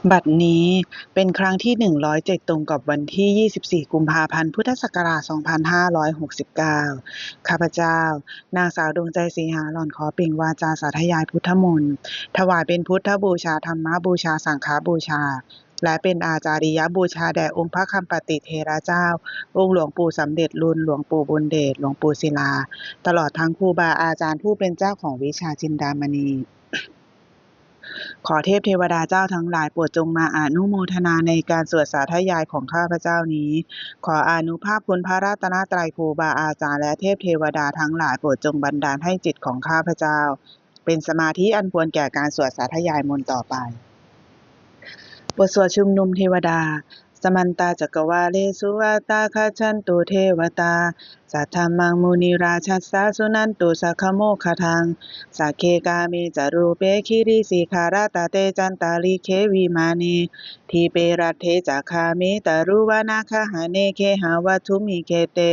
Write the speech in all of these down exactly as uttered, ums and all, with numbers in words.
บัดนี้เป็นครั้งที่ หนึ่งร้อยเจ็ด ตรงกับวันที่ ยี่สิบสี่ กุมภาพันธ์ พุทธศักราช สองพันห้าร้อยหกสิบเก้า ข้าพเจ้า นางสาวดวงใจ ศรีหาหล่อน ขอเปล่งวาจาสาธยายพุทธมนต์ ถวายเป็นพุทธบูชา ธรรมบูชา สังฆบูชา และเป็นอาจาริยบูชาแด่องค์พระคำปติเถระเจ้า องค์หลวงปู่สำเร็จลุน หลวงปู่บุญเดช หลวงปู่ศิลา ตลอดทั้งครูบาอาจารย์ผู้เป็นเจ้าของวิชาจินดามณี ขอเทพเทวดาเจ้าทั้งหลายโปรดจงมาอนุโมทนาในการสวดสาธยายของข้าพเจ้านี้ ขออานุภาพคุณพระรัตนตรัย ครูบาอาจารย์ และเทพเทวดาทั้งหลายโปรดจงบันดาลให้จิตของข้าพเจ้า เป็นสมาธิอันควรแก่การสวดสาธยายมนต์ต่อไป บทสวดชุมนุมเทวดา Samantā cakkavāḷesu atrāgacchantu devatā, saddhammaṃ munirājassa suṇantu saggamokkhadaṃ. Sagge kāme ca rūpe girisikharataṭe cantalikkhe vimāne, dīpe raṭṭhe ca gāme taruvanagahane gehavatthumhi khette,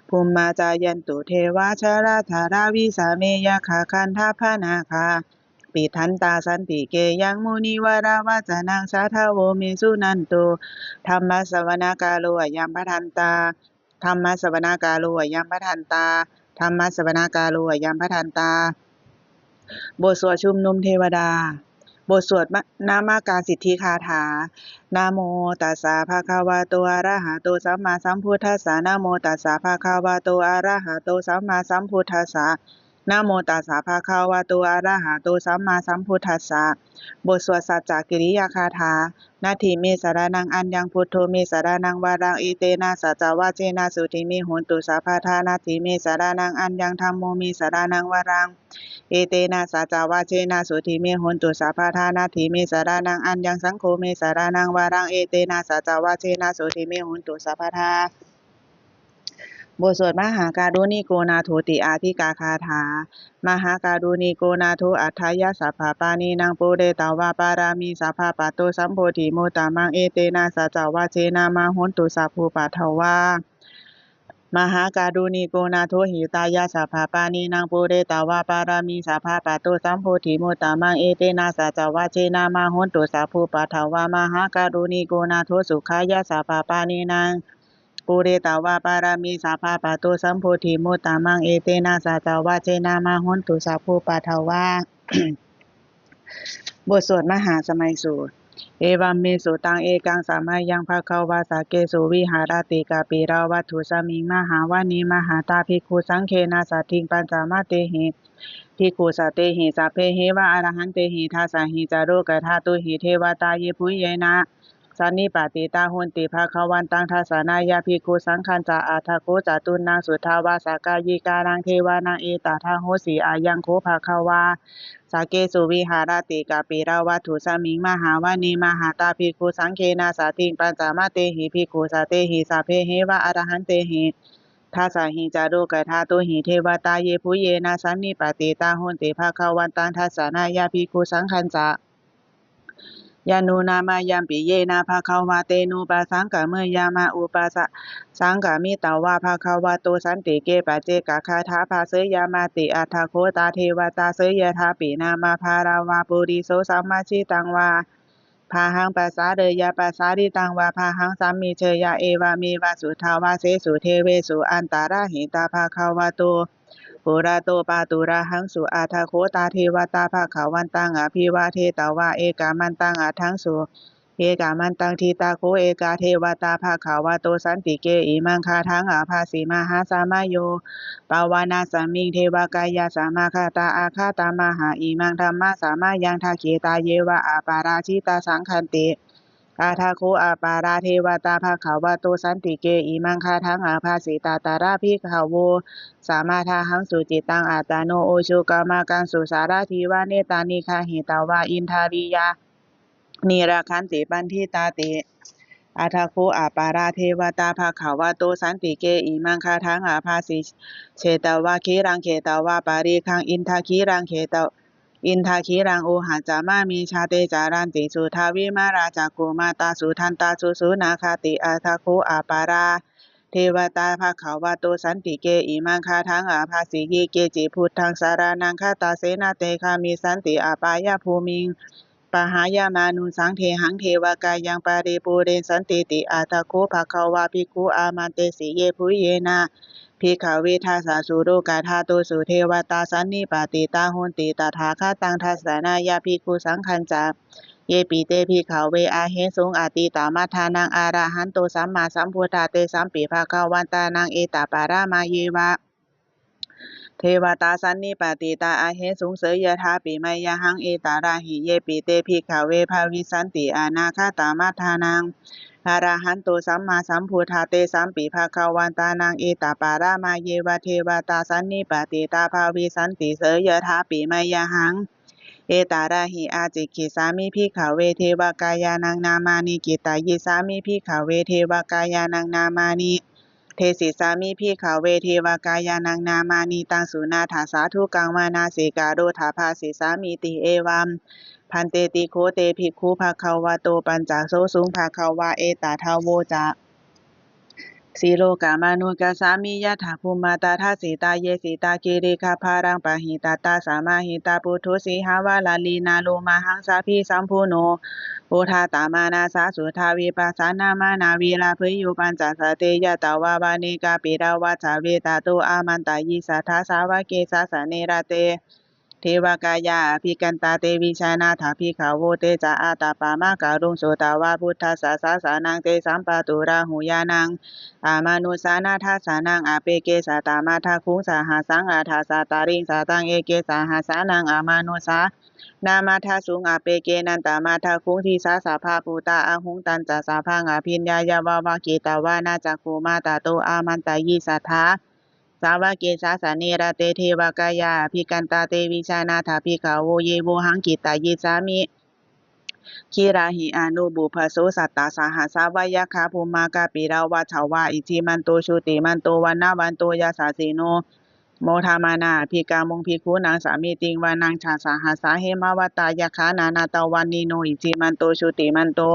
bhummā cāyantu devā jalathalavisame yakkhagandhabbanāgā, tiṭṭhantā santike yaṃ munivaravacanaṃ sādhavo me suṇantu. Dhammassavanakālo ayambhadantā. Dhammassavanakālo ayambhadantā. Dhammassavanakālo ayambhadantā. บทสวดชุมนุมเทวดา บทสวดนมการสิทธิคาถา Namo tassa bhagavato arahato sammāsambuddhassa. Namo tassa bhagavato arahato sammāsambuddhassa. Namo tassa bhagavato arahato sammāsambuddhassa. บทสวดสัจจกิริยาคาถา Natthi me saraṇaṃ aññaṃ, buddho me saraṇaṃ varaṃ, etena saccavajjena sotthi me hontu sabbadā. Natthi me saraṇaṃ aññaṃ, dhammo me saraṇaṃ varaṃ, etena saccavajjena sotthi me hontu sabbadā. Natthi me saraṇaṃ aññaṃ, saṅgho me saraṇaṃ varaṃ, etena saccavajjena sotthi me hontu sabbadā. บทสวดมหาการุณิโกนาโถติอาทิกาคาถา Mahākāruṇiko nātho atthāya sabbapāṇinaṃ, pūretvā pāramī sabbā patto sambodhimuttamaṃ, etena saccavajjena mā hontu sabbupaddavā. Mahākāruṇiko nātho hitāya sabbapāṇinaṃ, pūretvā pāramī sabbā patto sambodhimuttamaṃ, etena saccavajjena mā hontu sabbupaddavā. Mahākāruṇiko nātho sukhāya sabbapāṇinaṃ, pūretvā pāramī sabbā patto sambodhimuttamaṃ, etena saccavajjena mā hontu sabbupaddavā. บทสวดมหาสมัยสูตร Evaṃ me sutaṃ. Ekaṃ samayaṃ bhagavā sakkesu viharati kapilavatthusmiṃ mahāvane mahatā bhikkhusaṅghena saddhiṃ pañcamattehi bhikkhusatehi sabbeheva arahantehi. Dasahi ca lokadhātūhi devatā yebhuyyena sannipatitā honti bhagavantaṃ dassanāya bhikkhusaṅghañca. Atha kho catunnaṃ suddhāvāsakāyikānaṃ devānaṃ etadahosi: Ayaṃ kho bhagavā sakkesu viharati kapilavatthusmiṃ mahāvane mahatā bhikkhusaṅghena saddhiṃ pañcamattehi bhikkhusatehi sabbeheva arahantehi. Dasahi ca lokadhātūhi devatā yebhuyyena sannipatitā honti bhagavantaṃ dassanāya bhikkhusaṅghañca. Yannūna mayampi yena bhagavā tenupasaṅkameyyāma, upasaṅkamitvā bhagavato santike paccekagāthā bhāseyyāmāti. Atha kho tā devatā seyyathāpi nāma balavā puriso sammiñjitaṃ vā bāhaṃ pasāreyya, pasāritaṃ vā bāhaṃ sammiñjeyya, evameva suddhāvāsesu devesu antarahitā bhagavato purato pāturahaṃsu. Atha kho tā devatā bhagavantaṃ abhivādetvā ekamantaṃ aṭṭhaṃsu. Ekamantaṃ ṭhitā kho ekā devatā bhagavato santike imaṃ gāthaṃ abhāsi: Mahāsamayo pavanasmiṃ, devakāyā samāgatā; āgatamha imaṃ dhammasamayaṃ, dakkhitāyeva aparājitasaṅghanti. Atha kho aparā devatā bhagavato santike imaṃ gāthaṃ abhāsi: Tatra bhikkhavo samādahaṃsu, cittaṃ attano ujukamakaṃsu; sārathīva nettāni gahetvā, indriyāni rakkhanti paṇḍitāti. Atha kho aparā devatā bhagavato santike imaṃ gāthaṃ abhāsi: Chetvā khīlaṃ chetvā palighaṃ, indakhīlaṃ chetva indakhīlaṃ ohaccamanejā, te caranti suddhā vimalā cakkhumatā sudantā susunāgāti. Atha kho aparā devatā bhagavato santike imaṃ gāthaṃ abhāsi: Ye keci buddhaṃ saraṇaṃ gatāse, na te gamissanti apāyabhūmiṃ; pahāya mānusaṃ dehaṃ devakāyaṃ paripūressantīti. Atha kho bhagavā bhikkhū āmantesi: Yebhuyyena bhikkhave dasasu lokadhātūsu devatā sannipatitā honti tathāgataṃ dassanāya bhikkhusaṅghañca. Yepi te bhikkhave ahesuṃ atītamaddhānaṃ arahanto sammāsambuddhā, tesampi bhagavantānaṃ etaparamāyeva devatā sannipatitā ahesuṃ, seyyathāpi mayhaṃ etarahi. Yepi te bhikkhave bhavissanti anāgatamaddhānaṃ arahanto sammāsambuddhā, tesampi bhagavantānaṃ etaparamāyeva devatā sannipatitā bhavissanti, seyyathāpi mayhaṃ etarahi. Ācikkhissāmi bhikkhave devakāyānaṃ nāmāni, kittayissāmi bhikkhave devakāyānaṃ nāmāni, desissāmi bhikkhave devakāyānaṃ nāmāni. Taṃ suṇātha sādhukaṃ manasikarotha bhāsissāmīti. Evaṃ bhanteti kho te bhikkhū bhagavato paccassosuṃ. Bhagavā etadavoca: Silokamanukassāmi, yattha bhummā tadassitā; ye sitā girigabbharaṃ, pahitattā samāhitā. Puthū sīhāva sallīnā, lomahaṃsābhisambhuno; odātamanasā suddhā, vippasannamanāvilā. Bhiyyo pañcasate ñatvā, vane kāpilavatthave; tato āmantayi satthā, sāvake sāsane rate. Devakāyā abhikkantā, te vijānātha bhikkhavo; te ca ātappamakaruṃ, sutvā buddhassa sāsanaṃ. Tesampāturahu ñāṇaṃ, amanussāna dassanaṃ; appeke satamaddakkhuṃ, sahassaṃ atha sattariṃ. Sataṃ eke sahassānaṃ, amanussānamaddasuṃ; appekenantamaddakkhuṃ, disā sabbā phuṭā ahuṃ. Tañca sabbaṃ abhiññāya, vavakkhitvāna cakkhumā; tato āmantayi satthā, sāvake sāsane rate. Devakāyā abhikkantā, te vijānātha bhikkhavo; ye vohaṃ kittayissāmi, girāhi anupubbaso. Sattasahassā va yakkhā, bhummā kāpilavatthavā; iddhimanto jutimanto, vaṇṇavanto yasassino; modamānā abhikkāmuṃ, bhikkhūnaṃ samitiṃ vanaṃ. Chasahassā hemavatā, yakkhā nānattavaṇṇino; iddhimanto jutimanto,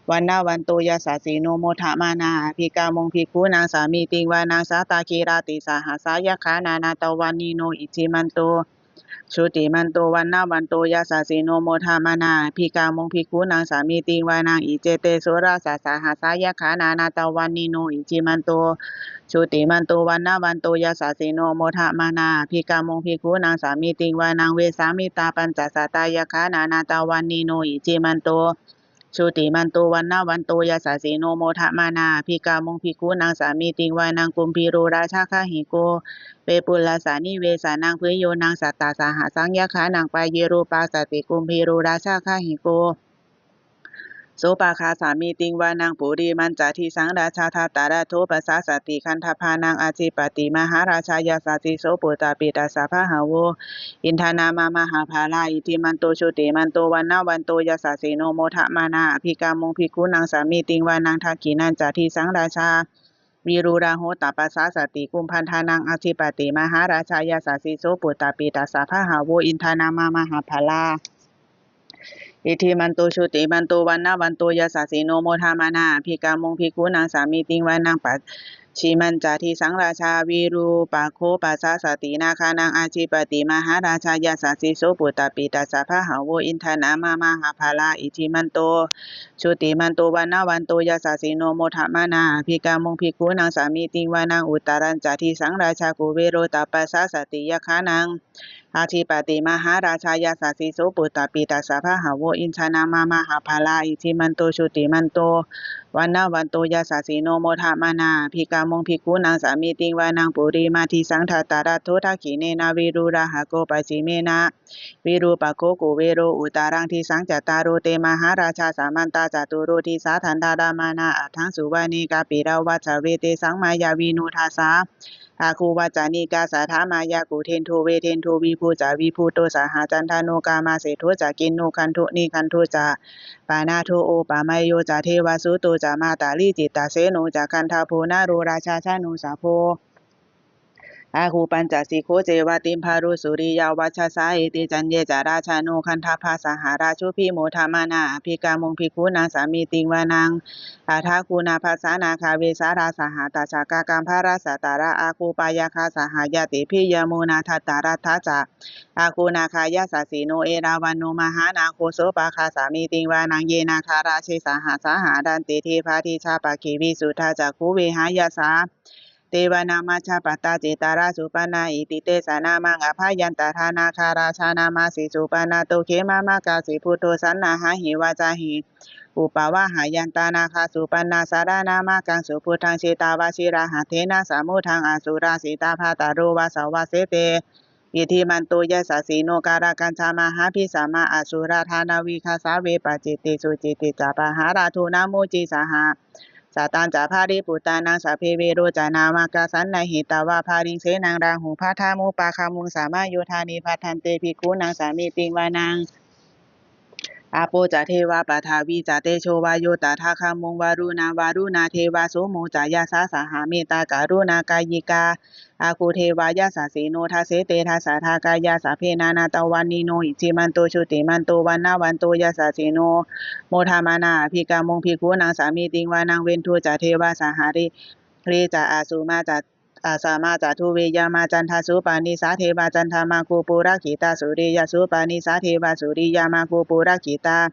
vaṇṇavanto yasassino; modamānā abhikkāmuṃ, bhikkhūnaṃ samitiṃ vanaṃ. Sātāgirā tisahassā, yakkhā nānattavaṇṇino; iddhimanto jutimanto, vaṇṇavanto yasassino; modamānā abhikkāmuṃ, bhikkhūnaṃ samitiṃ vanaṃ. Iccete soḷasasahassā, yakkhā nānattavaṇṇino; iddhimanto jutimanto, vaṇṇavanto yasassino; modamānā abhikkāmuṃ, bhikkhūnaṃ samitiṃ vanaṃ. Vessāmittā pañcasatā, yakkhā nānattavaṇṇino; iddhimanto jutimanto, vaṇṇavanto yasassino; modamānā abhikkāmuṃ, bhikkhūnaṃ samitiṃ vanaṃ. Kumbhīro rājagahiko, vepullassa nivesanaṃ; bhiyyo naṃ satasahassaṃ, yakkhānaṃ payirupāsati; kumbhīro rājagahiko, sopāga samitiṃ vanaṃ. Purimañca disaṃ rājā, dhataraṭṭho pasāsati; gandhabbānaṃ ādhipati, mahārājā yasassi so. Puttāpi tassa bahavo, indanāmā mahabbalā; iddhimanto jutimanto, vaṇṇavanto yasassino; modamānā abhikkāmuṃ, bhikkhūnaṃ samitiṃ vanaṃ. Dakkhiṇañca disaṃ rājā, virūḷho tappasāsati; kumbhaṇḍānaṃ ādhipati, mahārājā yasassi so. Puttāpi tassa bahavo, indanāmā mahabbalā; iddhimanto jutimanto, vaṇṇavanto yasassino; modamānā abhikkāmuṃ, bhikkhūnaṃ samitiṃ vanaṃ. Pacchimañca disaṃ rājā, virūpakkho pasāsati; nāgānaṃ ādhipati, mahārājā yasassi so. Puttāpi tassa bahavo, indanāmā mahabbalā; iddhimanto jutimanto, vaṇṇavanto yasassino; modamānā abhikkāmuṃ, bhikkhūnaṃ samitiṃ vanaṃ. Uttarañca disaṃ rājā, kuvero tappasāsati; yakkhānaṃ ādhipati, mahārājā yasassi so. Puttāpi tassa bahavo, indanāmā mahabbalā; iddhimanto jutimanto, vaṇṇavanto yasassino; modamānā abhikkāmuṃ, bhikkhūnaṃ samitiṃ vanaṃ. Purimaṃ disaṃ dhataraṭṭho, dakkhiṇena virūḷhako; pacchimena virūpakkho, kuvero uttaraṃ disaṃ. Cattāro te mahārājā, samantā caturo disā; daddallamānā aṭṭhaṃsu, vane kāpilavatthave. Tesaṃ māyāvino dāsā, āgū vañcanikā saṭhā; māyā kuṭeṇḍu veṭeṇḍu, viṭū ca viṭuṭo saha; candano kāmaseṭṭho ca, kinnughaṇḍu nighaṇḍu ca, panādo opamañño ca; devasūto ca mātali, cittaseno ca gandhabbo; naḷo rājā janosabho, Āgū pañcasikho ceva timbarū suriyavacchasā, ete caññe ca rājāno gandhabbā saha rājubhi, modamānā abhikkāmuṃ bhikkhūnaṃ samitiṃ vanaṃ. Athāgū nābhasā nāgā vesālā sahatacchakā, kambalassatarā āgū pāyāgā saha ñātibhi, yāmunā dhataraṭṭhā ca āgū nāgā yasassino. Erāvaṇo mahānāgo sopāga samitiṃ vanaṃ, ye nāgarāje sahasā haranti dibbā dijā pakkhi visuddhacakkhū, vehāyasā te vanamajjhapattā citrā supaṇṇā iti tesa nāmaṃ. Abhayantadā nāgarājānamāsi supaṇṇato khemamakāsi buddho, saṇhāhi vācāhi upavhayantā nāgā supaṇṇā saraṇamakaṃsu buddhaṃ. Jitā vajirahatthena samuddaṃ asurā sitā, bhātaro vāsavassete iddhimanto yasassino. Kālakañjā mahābhismā asurā dānaveghasā, vepacitti sucitti ca pahārādo namucī saha. Satañca baliputtānaṃ sabbe verocanāmakā, sannayhitvā baliṃ senaṃ rāhubhaddamupāgamuṃ, samayodāni bhaddante bhikkhūnaṃ samitiṃ vanaṃ. Āpo ca devā paṭhavī ca tejo vāyo tadāgamuṃ, varuṇā vāruṇā devā somo ca yasasā saha, mettākaruṇākāyikā āgū devā yasassino. Dasete dasadhā kāyā sabbe nānattavaṇṇino, iddhimanto jutimanto vaṇṇavanto yasassino, modamānā abhikkāmuṃ bhikkhūnaṃ samitiṃ vanaṃ. Veṇḍū ca devā sahalī ca asamā ca asamā ca duve yamā, candassūpanisā devā candamāgū purakkhitā, sūriyassūpanisā devā sūriyamāgū purakkhitā,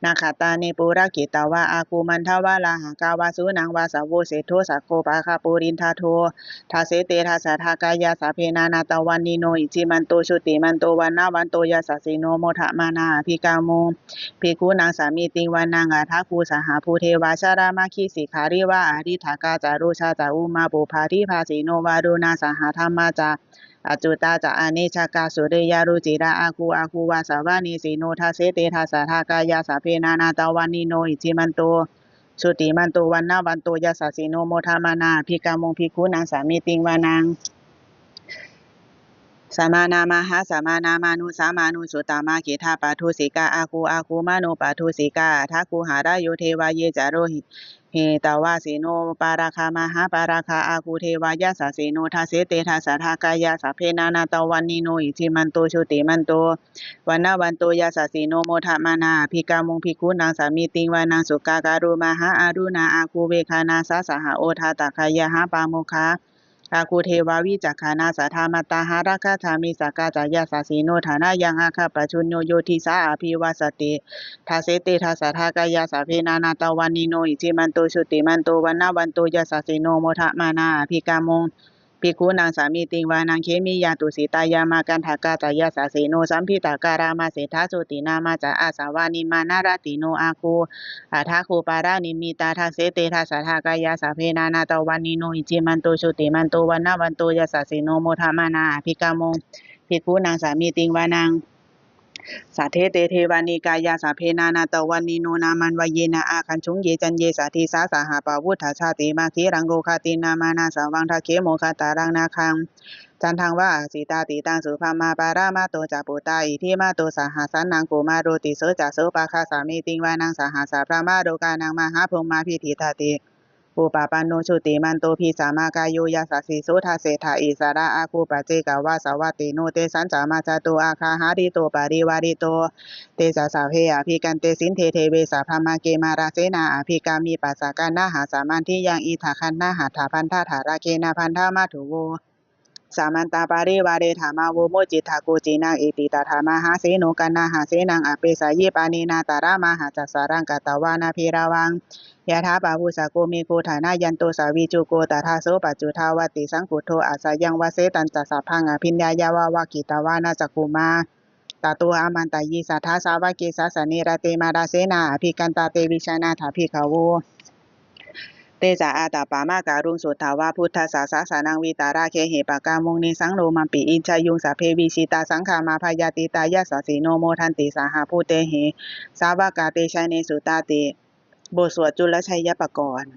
nakkhattāni purakkhitvā āgū mandavalāhakā, vasūnaṃ vāsavo seṭṭho sakkopāga purindado. Dasete dasadhā kāyā sabbe nānattavaṇṇino, iddhimanto jutimanto vaṇṇavanto yasassino, modamānā abhikkāmuṃ bhikkhūnaṃ samitiṃ vanaṃ. Athāgū sahabhū devā jalamaggisikhāriva, ariṭṭhakā ca rojā ca ummāpupphanibhāsino, varuṇā sahadhammā ca accutā ca anejakā, sūleyyarucirā āgū āgū vāsavanesino. Dasete dasadhā kāyā sabbe nānattavaṇṇino, iddhimanto jutimanto vaṇṇavanto yasassino, modamānā abhikkāmuṃ bhikkhūnaṃ samitiṃ vanaṃ. Samānā mahāsamānā mānusā mānusuttamā, khiḍḍāpadosikā āgū āgū manopadosikā. Athāgū harayo devā ye ca lohitavāsino, pāragā mahāpāragā āgū devā yasassino. Dasete dasadhā kāyā sabbe nānattavaṇṇino, iddhimanto jutimanto vaṇṇavanto yasassino, modamānā abhikkāmuṃ bhikkhūnaṃ samitiṃ vanaṃ. Sukkā karumhā aruṇā āgū veghanasā saha, odātagayhā pāmokkhā āgū devā vicakkhaṇā. Sadāmattā hāragajā missakā ca yasassino, thanayaṃ āga pajjunno yo disā abhivassati. Dasete dasadhā kāyā sabbe nānattavaṇṇino, iddhimanto jutimanto vaṇṇavanto yasassino, modamānā abhikkāmuṃ bhikkhūnaṃ samitiṃ vanaṃ. Khemiyā tusitā yāmā kaṭṭhakā ca yasassino, lambitakā lāmaseṭṭhā jotināmā ca āsavā, nimmānaratino āgū athāgū paranimmitā. Dasete dasadhā kāyā sabbe nānattavaṇṇino, iddhimanto jutimanto vaṇṇavanto yasassino, modamānā abhikkāmuṃ bhikkhūnaṃ samitiṃ vanaṃ. Saṭṭhete devanikāyā sabbe nānattavaṇṇino, nāmanvayena āgañchuṃ ye caññe sadisā saha. Pavutthajātimakkhīlaṃ oghatiṇṇamanāsavaṃ, dakkhemoghataraṃ nāgaṃ candaṃva asitātitaṃ. Subrahmā paramatto ca puttā iddhimato saha, sanaṅkumāro tisso ca sopāga samitiṃ vanaṃ. Sahassabrahmalokānaṃ mahābrahmābhitiṭṭhati, upapanno jutimanto bhismākāyo yasassi so. Dasettha issarā āgū paccekavasavattino, tesañca majjhato āga hārito parivārito. Te ca sabbe abhikkante sinde deve sabrahmake, mārasenā abhikkāmi passa kaṇhassa mandiyaṃ. Itha gaṇhatha bandhatha rāgena bandhamatthu vo, samantā parivāretha mā vo muñcittha koci naṃ. Iti tattha mahāseno kaṇhasenaṃ apesayi, pāṇinā talamāhacca saraṃ katvāna bheravaṃ, yathā pāvussako megho thanayanto savijjuko. Tadā so paccudāvatti saṅkuddho asayaṃvase, tañca sabbaṃ abhiññāya vavakkhitvāna cakkhumā, tato āmantayi satthā sāvake sāsane rate. Mārasenā abhikkantā te vijānātha bhikkhavo, te ca ātappamakaruṃ sutvā buddhassa sāsanaṃ. Vītarāgehi pakkāmuṃ nesaṃ lomampi iñjayuṃ, sabbe vijitasaṅgāmā bhayātītā yasassino, modanti saha bhūtehi sāvakā te janesutāti. บทสวดจุลชัยปกรณ์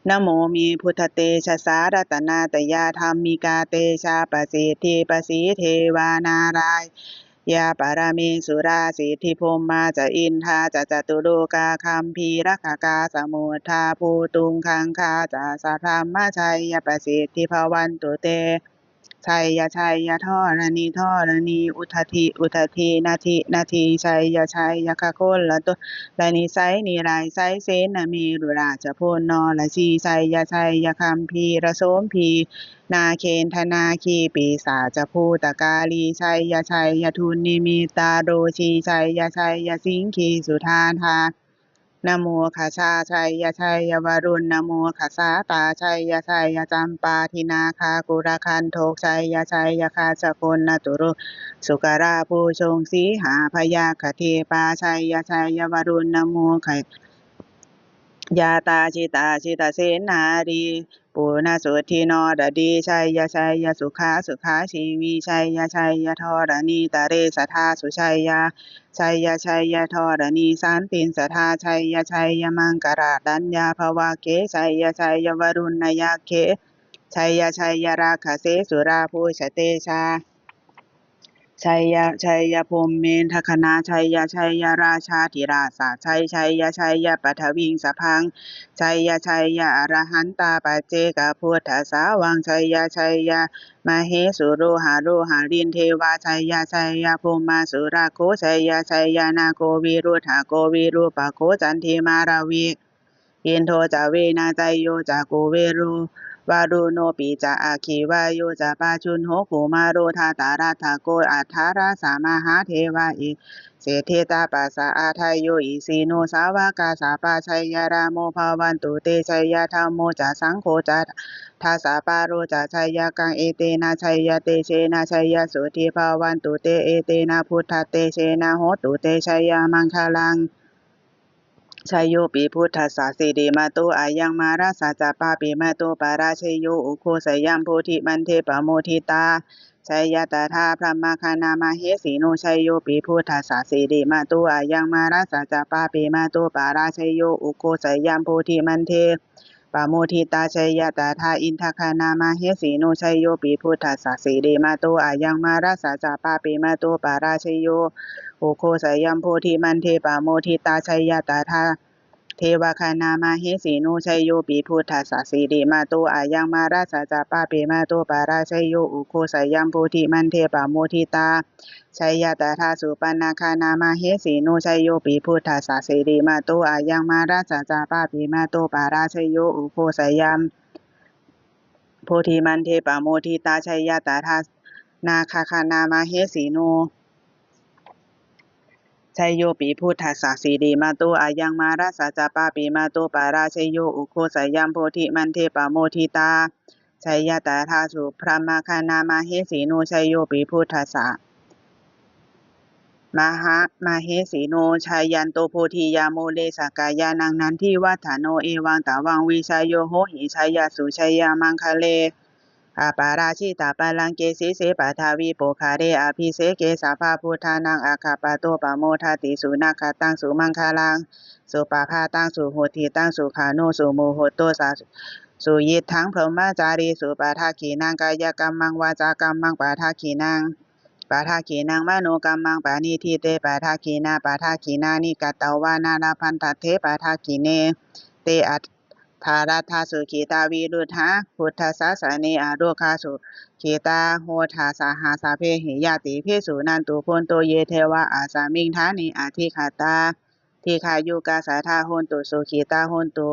Namo me buddhatejasā ratanattayadhammikā tejapasiddhi pasīdevā nārāyaparamesurā siddhibrahmā ca indā ca catulokā gambhīrakkhakā samuddā bhūtuṃ gaṅgā ca sabrahmajayapasiddhi bhavantu te. Jaya jaya dharaṇi dharaṇī udadhi udadhī nadi nadī, jaya jaya gaganalatanalanisaya nirayasaya senamerurājabalanorajī, jaya jaya gambhīrasombhī nāgendanāgī pisācabhūtakālī, jaya jaya dunnimittarojī, jaya jaya siṅgīsudādānamokhajā, jaya jaya varuṇṇamukhasātrā, jaya jaya campādināgakulagantho, jaya jaya gajjagonnaturaṅga sukarabhujaṅga sīhabyagghadīpā, jaya jaya varuṇṇamukha yātrā jitā jita senārī puna suddhi naradī, jaya jaya sukhā sukhā jīvī, jaya jaya dharaṇītale sadā sujayā, jaya jaya dharaṇī santin sadā, jaya jaya maṅkararaññā bhavagge, jaya jaya varuṇṇayakkhe, jaya jaya rakkhase surabhujatejā, jaya jaya brahmendagaṇā, jaya jaya rājādhirāja, jaya jaya paṭhaviṃ sabbaṃ, jaya jaya arahantā paccekabuddhasāvaṃ, jaya jaya mahesuro haro harindevā, jaya jaya brahmā surakkho, jaya jaya nāgo viruḷhako virūpakkho candimā ravi, indo ca venateyyo ca kuvero varuṇopi ca aggi vāyo ca pājuṇho kumāro dhataraṭṭhako aṭṭhārasa mahādevā i siddhitāpasa-ādayo isino sāvakā sabbā jaya rāmo bhavantu te, jaya dhammo ca saṅgho ca dasapālo ca jayakaṃ, etena jayatejena jayasotthī bhavantu te, etena buddhatejena hotu te jayamaṅgalaṃ. Jayopi buddhassa sirīmato ayaṃ mārassa ca pāpimato parājayo ugghosayaṃ bodhimaṇḍe pamoditā jaya tadā brahmagaṇā mahesino. Jayopi buddhassa sirīmato ayaṃ mārassa ca pāpimato parājayo ugghosayaṃ bodhimaṇḍe pamoditā jaya tadā indagaṇā mahesino. Jayopi buddhassa sirīmato ayaṃ mārassa ca pāpimato parājayo ugghosayaṃ bodhimaṇḍe pamoditā jaya tadā devagaṇā mahesino. Jayopi buddhassa sirīmato ayaṃ mārassa ca pāpimato parājayo ugghosayaṃ bodhimaṇḍe pamoditā jaya tadā supaṇṇagaṇā mahesino. Jayopi buddhassa sirīmato ayaṃ mārassa ca pāpimato parājayo ugghosayaṃ bodhimaṇḍe pamoditā jaya tadā nāgagaṇā mahesino. Jayopi buddhassa sirīmato ayaṃ mārassa ca pāpimato parājayo ugghosayaṃ bodhimaṇḍe pamoditā jaya tadā subrahmagaṇā mahesino. Jayopi buddhassa mahāmahesino jayanto bodhiyā mūle sakyānaṃ nandivaḍḍhano evaṃ tvaṃ vijayo hohi jayassu jayamaṅgale aparājitapallaṅke sīse paṭhavipokkhare abhiseke sabbabuddhānaṃ aggappatto pamodati. Sunakkhattaṃ sumaṅgalaṃ supabhātaṃ suhuṭṭhitaṃ sukhaṇo sumuhutto ca suyiṭṭhaṃ brahmacārisu padakkhiṇaṃ kāyakammaṃ vācākammaṃ padakkhiṇaṃ padakkhiṇaṃ manokammaṃ paṇidhī te padakkhiṇā padakkhiṇāni katvāna labhantatthe padakkhiṇe. Te atthaladdhā sukhitā viruḷhā buddhasāsane arogā sukhitā hotha saha sabbehi ñātibhi. Suṇantu bhonto ye devā asmiṃ ṭhāne adhigatā dīghāyukā sadā hontu sukhitā hontu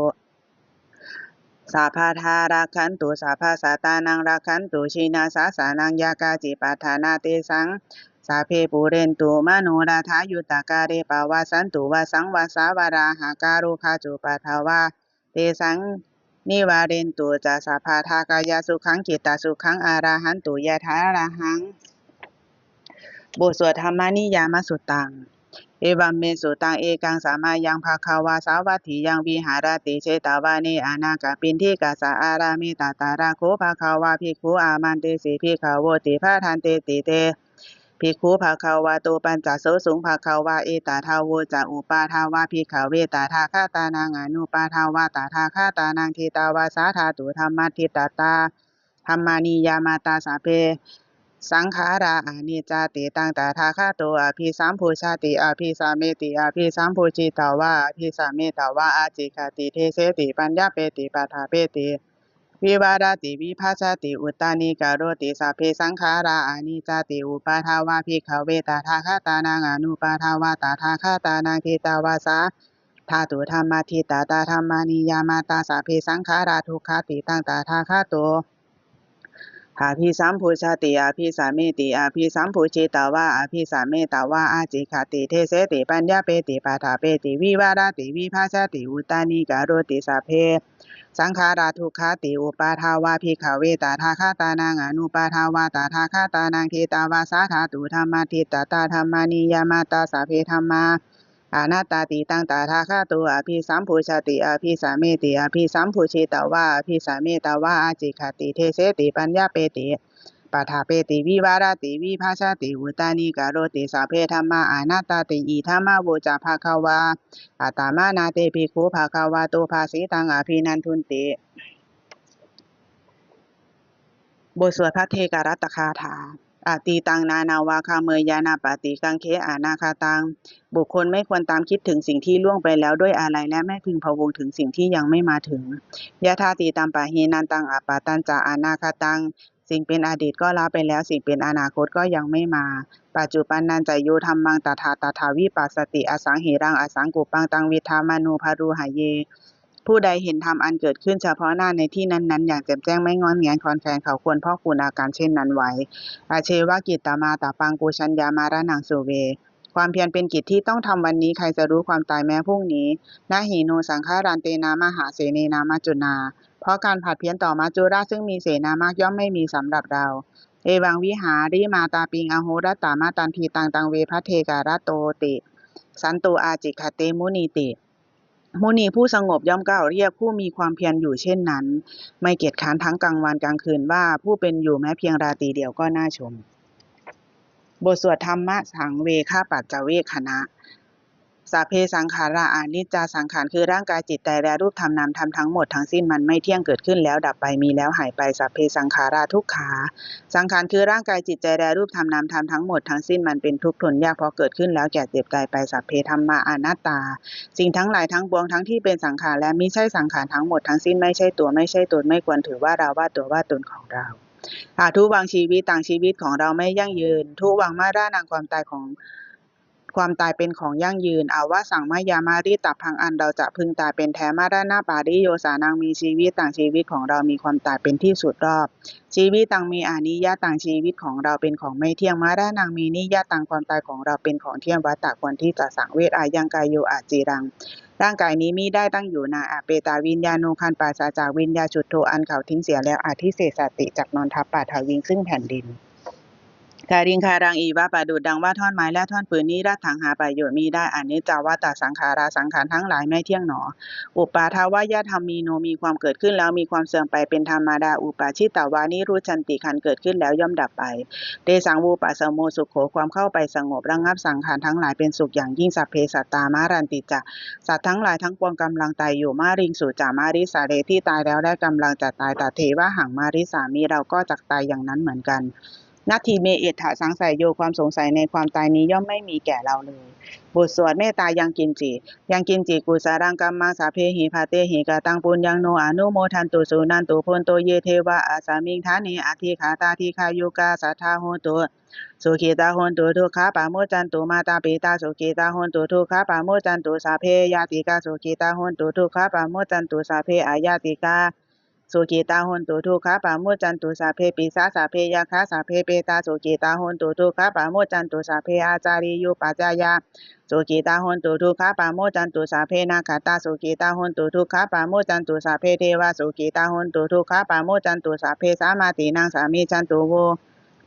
sabbadā rakkhantu sabbasattānaṃ rakkhantu jinasāsanaṃ yā kāci patthanā tesaṃ sabbe pūrentu manorathā yuttakāle pavassantu vassaṃ vassā valāhakā rogā cupaddavā tesaṃ nivārentu ca sabbadā kāyasukhaṃ cittasukhaṃ arahantu yathārahaṃ. บทสวด Dhammaniyāmasuttaṃ. Evaṃ me sutaṃ. Ekaṃ samayaṃ bhagavā sāvatthiyaṃ viharati jetavane anāthapiṇḍikassa ārāme. Tatra kho bhagavā bhikkhū āmantesi bhikkhavoti. Bhadanteti te bhikkhū bhagavato paccassosuṃ. Bhagavā etadavoca. Uppādā vā bhikkhave tathāgatānaṃ anuppādā vā tathāgatānaṃ ṭhitāva sā dhātu dhammaṭṭhitatā dhammaniyāmatā sabbe saṅkhārā aniccāti. Taṃ tathāgato abhisambujjhati abhisameti abhisambujjhitvā abhisametvā ācikkhati deseti paññapeti paṭṭhapeti vivarati vibhajati uttānīkaroti. Sabbe saṅkhārā aniccāti. Uppādā vā bhikkhave tathāgatānaṃ anuppādā vā tathāgatānaṃ ṭhitāva sā dhātu dhammaṭṭhitatā dhammaniyāmatā. Sabbe saṅkhārā dukkhāti. Taṃ tathāgato abhisambujjhati abhisameti. Abhisambujjhitvā abhisametvā ācikkhati deseti paññapeti paṭṭhapeti vivarati vibhajati uttānīkaroti. Sabbe saṅkhārā dukkhāti. Uppādā vā bhikkhave tathāgatānaṃ anuppādā vā tathāgatānaṃ ṭhitāva sā dhātu dhammaṭṭhitatā dhammaniyāmatā. Sabbe dhammā anattāti. Taṃ tathāgato abhisambujjhati abhisameti. Abhisambujjhitvā abhisametvā ācikkhati deseti paññapeti paṭṭhapeti vivarati vibhajati uttānīkaroti. Sabbe dhammā anattāti. Idamavoca bhagavā. Attamanā te bhikkhū bhagavato bhāsitaṃ abhinandunti. บทสวดภัทเทกรัตตคาถา Atītaṃ nānvāgameyya nappaṭikaṅkhe anāgataṃ. บุคคลไม่ควรตามคิดถึงสิ่งที่ล่วงไปแล้วด้วยอาลัย และไม่พึงพะวงถึงสิ่งที่ยังไม่มาถึง Yadatītampahīnantaṃ appattañca anāgataṃ. สิ่งเป็นอดีตก็ละไปแล้ว สิ่งเป็นอนาคตก็ยังไม่มา Paccuppannañca yo dhammaṃ tattha tattha vipassati, asaṃhiraṃ asaṅkuppaṃ taṃ viddhā manubrūhaye. ผู้ใดเห็นธรรมอันเกิดขึ้นเฉพาะหน้าในที่นั้นๆ อย่างแจ่มแจ้ง ไม่ง่อนแง่นคลอนแคลน เขาควรพอกพูนอาการเช่นนั้นไว้ Ajjeva kiccamātappaṃ ko jaññā maraṇaṃ suve. ความเพียรเป็นกิจที่ต้องทำวันนี้ ใครจะรู้ความตายแม้พรุ่งนี้ Na hi no saṅgarantena mahāsenena maccunā. เพราะการผัดเพี้ยนต่อมัจจุราชซึ่งมีเสนามากย่อมไม่มีสำหรับเรา Evaṃ vihārimātāpiṃ ahorattamatanditaṃ taṃ ve bhaddekarattoti santo ācikkhate munīti. มุนีผู้สงบย่อมกล่าวเรียกผู้มีความเพียรอยู่เช่นนั้น ไม่เกียจคร้านทั้งกลางวันกลางคืนว่า ผู้เป็นอยู่แม้เพียงราตรีเดียวก็น่าชม บทสวดธัมมสังเวคปัจจเวกขณะ Sabbe saṅkhārā aniccā. สังขารคือร่างกายจิตใจและรูปธรรมนามธรรมทั้งหมดทั้งสิ้นมันไม่เที่ยง เกิดขึ้นแล้วดับไป มีแล้วหายไป Sabbe saṅkhārā dukkhā. สังขารคือร่างกายจิตใจและรูปธรรมนามธรรมทั้งหมดทั้งสิ้นมันเป็นทุกข์ทนยาก เพราะเกิดขึ้นแล้วแก่เจ็บตายไป Sabbe dhammā anattā. สิ่งทั้งหลายทั้งปวงทั้งที่เป็นสังขารและมิใช่สังขารทั้งหมดทั้งสิ้นไม่ใช่ตัวไม่ใช่ตน ไม่ควรถือว่าเราว่าตัวว่าตนของเรา Adhuvaṃ jīvitaṃ. ชีวิตของเราไม่ยั่งยืน Dhuvaṃ maraṇaṃ. ความตายของ ความตายเป็นของยั่งยืน Avasaṃ mayā maritabbaṃ. อันเราจะพึงตายเป็นแท้ Maraṇapariyosānaṃ me jīvitaṃ. ชีวิตของเรามีความตายเป็นที่สุดรอบ Jīvitaṃ me aniyataṃ. ชีวิตของเราเป็นของไม่เที่ยง Maraṇaṃ me niyataṃ. ความตายของเราเป็นของเที่ยง Vata. ควรที่จะสังเวช Ayaṃ kāyo aciraṃ. ร่างกายนี้มิได้ตั้งอยู่นาน Apetaviññāṇo. ครรภ์ปราศจากวิญญาณ Chuḍḍho. อันเขาทิ้งเสียแล้ว Adhisessati. จักนอนทับ Paṭhaviṃ. ซึ่งแผ่นดิน Kaliṅgaraṃ iva. ประดุจดังว่าท่อนไม้และท่อนฟืน Niratthaṃ. หาประโยชน์มิได้ Aniccā vata saṅkhārā. สังขารทั้งหลายไม่เที่ยงหนอ Uppādavayadhammino. มีความเกิดขึ้นแล้วมีความเสื่อมไปเป็นธรรมดา Uppajjitvā nirujjhanti. ครั้นเกิดขึ้นแล้วย่อมดับไป Tesaṃ vūpasamo sukho. ความเข้าไปสงบระงับสังขารทั้งหลายเป็นสุขอย่างยิ่ง Sabbe sattā maranti ca. สัตว์ทั้งหลายทั้งปวงกำลังตายอยู่ Mariṃsu ca marissare. ที่ตายแล้วและกำลังจะตาย Tathevāhaṃ marissāmi. เราก็จักตายอย่างนั้นเหมือนกัน Natthi me ettha saṃsayo. ความสงสัยในความตายนี้ย่อมไม่มีแก่เราเลย บทสวดเมตตายังกิญจิ Yaṃ kiñci kusalaṃ kammaṃ sabbehi katehi kataṃ puññaṃ no anumodantu suṇantu bhonto ye devā asmiṃ ṭhāne adhigatā dīghāyukā sadā hontu sukhitā hontu dukkhā pamuccantu. Mātā pitā sukhitā hontu dukkhā pamuccantu. Sabbe ñātikā sukhitā hontu dukkhā pamuccantu. Sabbe aññātikā sukhitā hontu dukkhā pamuccantu. Sabbe pisā sabbe yakkhā sabbe petā sukhitā hontu dukkhā pamuccantu. Sabbe ācariyupajjhāyā sukhitā hontu dukkhā pamuccantu. Sabbe nakkhattā sukhitā hontu dukkhā pamuccantu. Sabbe devā sukhitā hontu dukkhā pamuccantu. Sabbe sampattīnaṃ samijjhantu vo.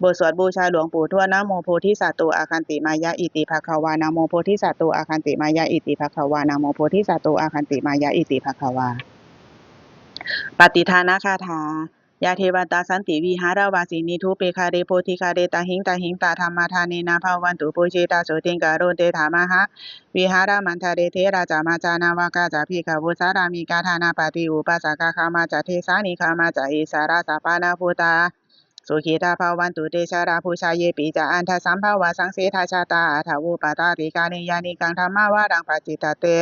บทสวดบูชาหลวงปู่ทวด Namo bodhisatto āgantimāya iti bhagavā. Namo bodhisatto āgantimāya iti bhagavā. Namo bodhisatto āgantimāya iti bhagavā. ปัตติทานคาถา Yā devatā santi vihāravāsinī thūpe ghare bodhighare tahiṃ tahiṃ tā dhammadānena bhavantu pūjitā sotthiṃ karontedha mahāvihāramaṇḍale. Therā ca majjhā navakā ca bhikkhavo sārāmikā dānapatī upāsakā gāmā ca desā nigamā ca issarā sappāṇabhūtā sukhitā bhavantu te. Jalābujā yepi ca aṇḍasambhavā saṃsedajātā athavopapātikā niyyānikaṃ dhammavaraṃ paṭicca te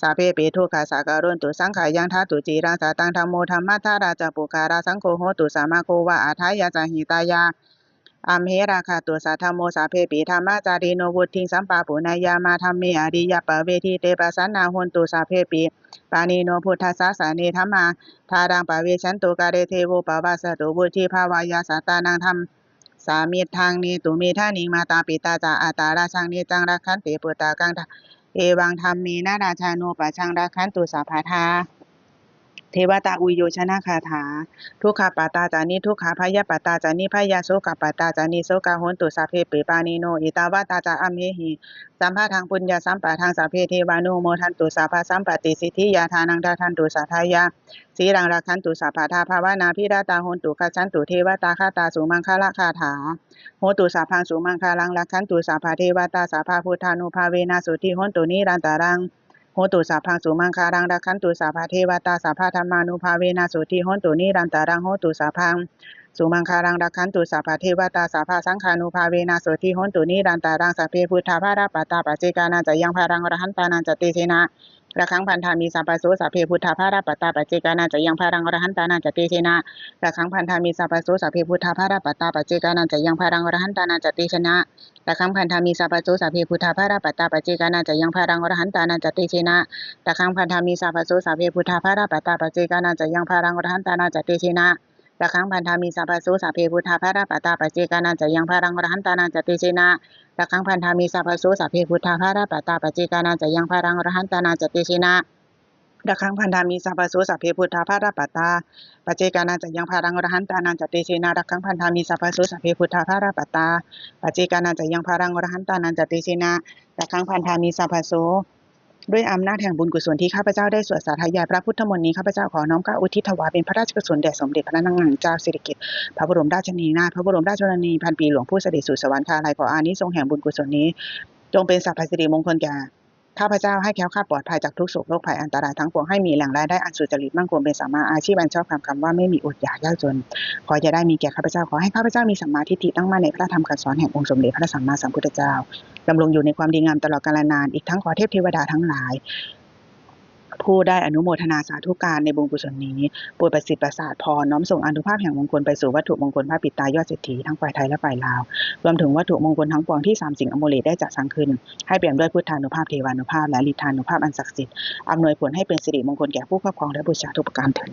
sabbepi dukkhassa karontu saṅkhayaṃ. Ṭhātu ciraṃ sataṃ dhammo dhammaddharā ca puggalā saṅgho hotu samaggo va atthāya ca hitāya. Amhe rakkhatu saddhammo sabbepi dhammacārino vuḍḍhiṃ sampāpuṇeyyāma dhamme ariyappavedite. Pasannā hontu sabbepi pāṇino buddhasāsane dhammā dhāraṃ pavecchanto kāle devo pavassatu vuḍḍhibhāvāya sattānaṃ dhammassa middhaṃ netu medaniṃ. Mātā pitā ca atrajaṃ niccaṃ rakkhanti puttakaṃ evaṃ dhammena rājāno pajaṃ rakkhantu sabbadā. Devatāuyyojanagāthā. Dukkhappattā ca niddukkhā bhayappattā ca nibbhayā sokappattā ca nissokā hontu sabbepi pāṇino. Ettāvatā ca amhehi sambhataṃ puññasampadaṃ sabbe devānumodantu sabbasampattisiddhiyā. Dānaṃ dadantu saddhāya sīlaṃ rakkhantu sabbadā bhāvanābhiratā hontu gacchantu devatāgatā. Sumaṅgalagāthā. Hotu sabbaṃ sumaṅgalaṃ rakkhantu sabbadevatā sabbabuddhānubhāvena sotthī hontu nirantaraṃ. Hotu sabbaṃ sumaṅgalaṃ rakkhantu sabbadevatā sabbadhammānubhāvena sotthī hontu nirantaraṃ. Hotu sabbaṃ sumaṅgalaṃ rakkhantu sabbadevatā sabbasaṅghānubhāvena sotthī hontu nirantaraṃ. Sabbe buddhā balappattā paccekānañca yaṃ balaṃ arahantānañca tejena rakkhaṃ bandhāmi sabbaso. Sabbe buddhā balappattā paccekānañca yaṃ balaṃ arahantānañca tejena rakkhaṃ bandhāmi sabbaso. Sabbe buddhā balappattā paccekānañca yaṃ balaṃ arahantānañca tejena rakkhaṃ bandhāmi sabbaso. Sabbe buddhā balappattā paccekānañca yaṃ balaṃ arahantānañca tejena rakkhaṃ bandhāmi sabbaso. Sabbe buddhā balappattā paccekānañca yaṃ balaṃ arahantānañca tejena rakkhaṃ bandhāmi sabbaso. Sabbe buddhā balappattā paccekānañca yaṃ balaṃ arahantānañca tejena rakkhaṃ bandhāmi sabbaso. Sabbe buddhā balappattā paccekānañca yaṃ balaṃ arahantānañca tejena rakkhaṃ bandhāmi sabbaso. Sabbe buddhā balappattā paccekānañca yaṃ balaṃ arahantānañca tejena rakkhaṃ bandhāmi sabbaso. Sabbe buddhā balappattā paccekānañca yaṃ balaṃ arahantānañca tejena rakkhaṃ bandhāmi sabbaso. ด้วยอำนาจแห่งบุญกุศลที่ข้าพเจ้าได้สวดสาธยายพระพุทธมนต์นี้ ข้าพเจ้าขอน้อมเกล้าอุทิศถวายเป็นพระราชกุศลแด่สมเด็จพระนางเจ้าสิริกิติ์ พระบรมราชชนนีนาถ พระบรมราชชนนีพันปีหลวง ผู้เสด็จสู่สวรรคาลัย ขออานิสงส์แห่งบุญกุศลนี้ จงเป็นสัพพสิริมงคลแก่ข้าพเจ้า ให้แคล้วคลาดปลอดภัยจากทุกข์โศกโรคภัยอันตรายทั้งปวง ให้มีแหล่งรายได้อันสุจริตมั่นคงเป็นสัมมาอาชีพอันชอบธรรม คำว่าไม่มีอดอยากยากจน ขออย่าได้มีแก่ข้าพเจ้า ขอให้ข้าพเจ้ามีสัมมาทิฏฐิตั้งมั่นในพระธรรมคำสอนแห่งองค์สมเด็จพระสัมมาสัมพุทธเจ้า ดำรงอยู่ในความดีงามตลอดกาลนาน อีกทั้งขอเทพเทวดาทั้งหลาย ผู้ได้อนุโมทนาสาธุการในบุญกุศลนี้ โปรดประสิทธิ์ประสาทพร น้อมส่งอานุภาพแห่งมงคลไปสู่วัตถุมงคลพระปิดตายอดเศรษฐีทั้งฝ่ายไทยและฝ่ายลาว รวมถึงวัตถุมงคลทั้งปวงที่สามสิงห์อโมเลสได้จัดสร้างขึ้น ให้เปี่ยมด้วยพุทธานุภาพ เทวานุภาพ และฤทธานุภาพอันศักดิ์สิทธิ์ อำนวยผลให้เป็นสิริมงคลแก่ผู้ครอบครองและบูชาทุกประการเทอญ